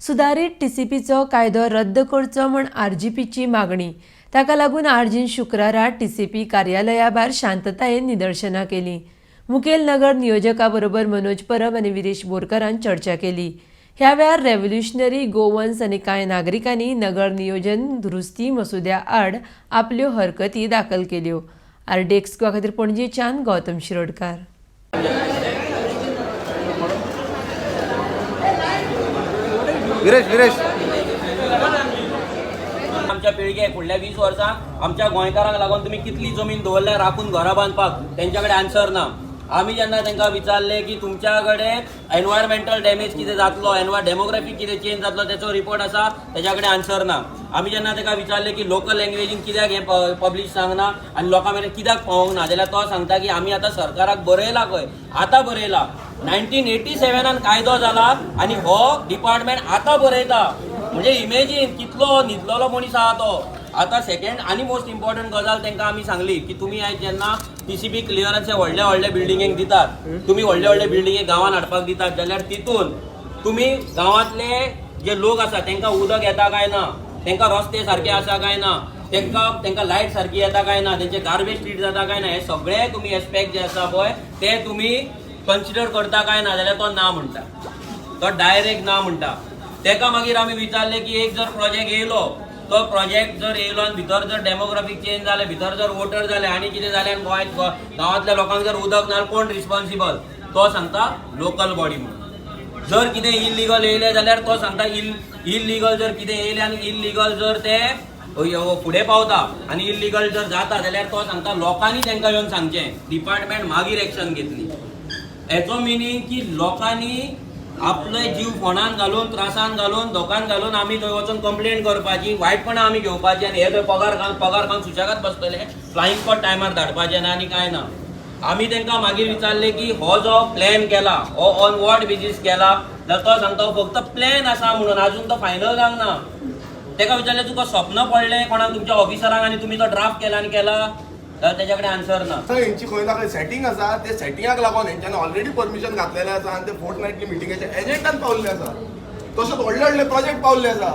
सुदारीत टीसीपीचो कायदो रद्द करचो म्हूण आरजीपीची मागणी. ताका लागून आरजीन शुक्रारा टीसीपी कार्यालया भायर शांततायेन निदर्शनां केलीं. मुखेल नगर नियोजका बरोबर मनोज परब आनी विरेश बोरकारान चर्चा केली. ह्या वेळार रेव्होल्युशनरी गोवन्स आनी कांय नागरिकांनी नगर नियोजन दुरुस्ती मसुद्या आड आपल्यो हरकती दाखल केल्यो. आरडीएक्स गोवा खातीर पणजेच्यान गौतम शिरोडकार. विरेश, विरेश. आमच्या पिळगे फुडल्या 20 वर्सां आमच्या गोंयकारांक लागून तुमी कितली जमीन दवरल्या राखून घरां बांदपाक? तेंच्या कडेन आन्सर ना. आमी जेन्ना तांकां विचारलें की तुमच्या कडेन एनवायरमेंटल डॅमेज कितें जातलो, डेमोग्राफी कितें चेंज जातलो, तेचो रिपोर्ट आसा? तेच्या कडेन आन्सर ना. आमी जेन्ना ताका विचारलें की लोकल लँग्वेजीन कित्याक हें पब्लीश सांगना आनी लोकां मेरेन कित्याक पावोंक ना, जाल्यार तो सांगता की आमी आतां सरकाराक बरयला खंय. आतां बरयला? 1987नान कायदो जाला आनी हो डिपार्टमेंट आतां बरयता म्हणजे इमेजीन कितलो न्हिदलेलो मनीस आहा तो. आतां सेकंड आनी मोस्ट इम्पॉर्टंट गजाल तांकां आमी सांगली की तुमी आयज जेन्ना टीसीपी क्लियरन्स हे व्हडल्या व्हडल्या बिल्डिंगेक दितात, तुमी व्हडल्या व्हडल्या बिल्डिंगेक गांवान हाडपाक दितात, जाल्यार तितून तुमी गांवांतले जे लोक आसा तांकां उदक येता काय ना, तांकां रस्ते सारके आसा काय ना, तांकां लायट सारकी येता काय ना, तेंचे गार्बेज ट्रीट जाता काय ना, हे सगळे तुमी एस्पेक्ट जे आसा पळय ते तुमी कन्सिडर करता काय ना, जाल्यार तो ना म्हणटा. तो डायरेक्ट ना म्हणटा. तेका मागीर आमी विचारलें की एक जर प्रोजेक्ट येयलो, तो प्रोजेक्ट जर येयलो आनी भितर जर डेमोग्राफीक चेंज जालें, भितर जर वोटर जाले आनी कितें जालें आनी गोंय गांवांतल्या लोकांक जर उदक ना, कोण रिस्पॉन्सिबल? तो सांगता लोकल बॉडी म्हणून. जर कितें इलिगल येयलें जाल्यार तो सांगता इलिगल जर कितें येयलें आनी इलिगल जर ते फुडें पावता आनी इलिगल जर जाता जाल्यार तो सांगता लोकांनी तांकां येवन सांगचें, डिपार्टमेंट मागीर एक्शन घेतली. हेचो मिनींग की लोकांनी आपले जीव फोणान घालून, त्रासान घालून, धोकान घालून आमी थंय वचून कंप्लेन करपाची, वायटपणां आमी घेवपाची आनी हे थंय पगार खावन, पगार खावन सुशेगाद बसतले. फ्लायींग स्क्वॉड टायमार धाडपाचें ना आनी कांय ना. आमी तांकां मागीर विचारलें की हो जो प्लॅन केला हो ऑन what basis केला, जाल्यार तो सांगता हो फक्त प्लॅन आसा म्हणून, अजून तो फायनल जावंक ना. ताका विचारलें, तुका स्वप्न पडलें कोणाक तुमच्या ऑफिसरांक आनी तुमी तो ड्राफ्ट केला आनी केला, जाल्यार तेच्या कडेन आन्सर ना. थंय हेंची खंय ना खंय सेटींग आसा. ते सेटिंगाक लागून हेंच्यांनी ऑलरेडी परमिशन घातलेलें आसा आनी ते फोर्ट नायटली मिटिंगेच्या एजंटान पावल्ले आसा. तशेंच व्हडले व्हडले प्रोजेक्ट पावल्ले आसा.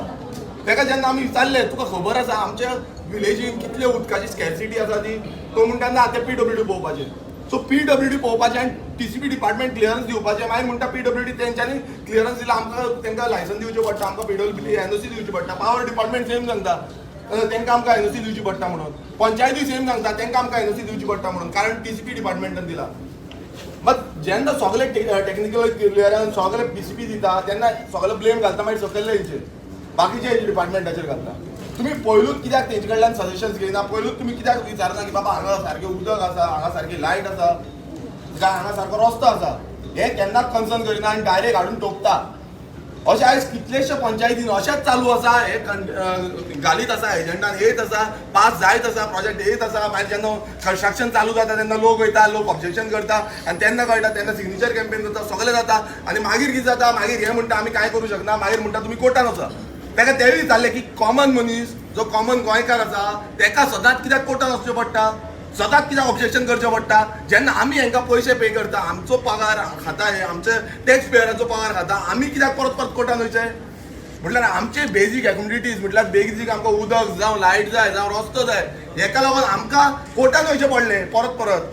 तेका जेन्ना आमी विचारलें, तुका खबर आसा आमच्या विलेजीन कितले उदकाची स्कॅर्सिटी आसा ती? तो म्हणटा ना, ते पीडब्ल्यूडी पळोवपाचें. सो पीडब्ल्यूडी पळोवपाचें आनी टीसीपी डिपार्टमेंट क्लियरन्स दिवपाचें. मागीर म्हणटा पीडब्ल्यूडी तेंच्यांनी क्लियरन्स दिला, आमकां तांकां लायसन्स दिवचें पडटा, आमकां पीडब्ल्यूडी एनओसी दिवची पडटा. पावर डिपार्टमेंट सेम सांगता तांकां आमकां एनओसी दिवची पडटा म्हणून. पंचायती सेम सांगता तांकां आमकां एनओसी दिवची पडटा म्हणून, कारण टीसीपी डिपार्टमेंटान दिला. बट जेन्ना सगळे टेक्निकल क्लियरन्स सगळे पीसीपी दिता तेन्ना सगळे ब्लेम घालता मागीर सकयल्ले हेंचेर, बाकीचे डिपार्टमेंटाचेर घालता. तुमी पयलूच कित्याक तेंचे कडल्यान सजेशन्स घेयना? पयलूच तुमी कित्याक विचारना की बाबा हांगा सारकें उदक आसा, हांगा सारकी लायट आसा, काय हांगा सारको रस्तो आसा? हें केन्नाच कन्सर्न करिना आनी डायरेक्ट हाडून टोकता. अशें आयज कितलेशे पंचायतीन अशेंच चालू आसा. हे घालीत आसा, एजंटान येत आसा, पास जायत आसा, प्रोजेक्ट येत आसा. मागीर जेन्ना कन्स्ट्रक्शन चालू जाता तेन्ना लोक वयता, लोक ऑब्जेक्शन करता आनी तेन्ना कळटा, तेन्ना सिग्नेचर कॅम्पेन जाता, सगळें जाता. आनी मागीर कितें जाता? मागीर हे म्हणटा आमी कांय करूं शकना. मागीर म्हणटा तुमी कोर्टान वचा. ताका तेवूय विचारलें की कॉमन मनीस जो कॉमन गोंयकार आसा तेका सदांच कित्याक कोर्टान वचचें पडटा, सदांच कित्याक ऑब्जेक्शन करचें पडटा, जेन्ना आमी हांकां पयशे पे करता, आमचो पगार खाता, हे आमचे टॅक्स पेयराचो पगार खाता, आमी कित्याक परत परत कोर्टान वयचें? म्हटल्यार आमचे बेजीक एमेनिटीज, म्हटल्यार बेजीक आमकां उदक जावं, लायट जाय, जावं रस्तो जाय, हेका लागून आमकां कोर्टान वयचें पडलें परत परत.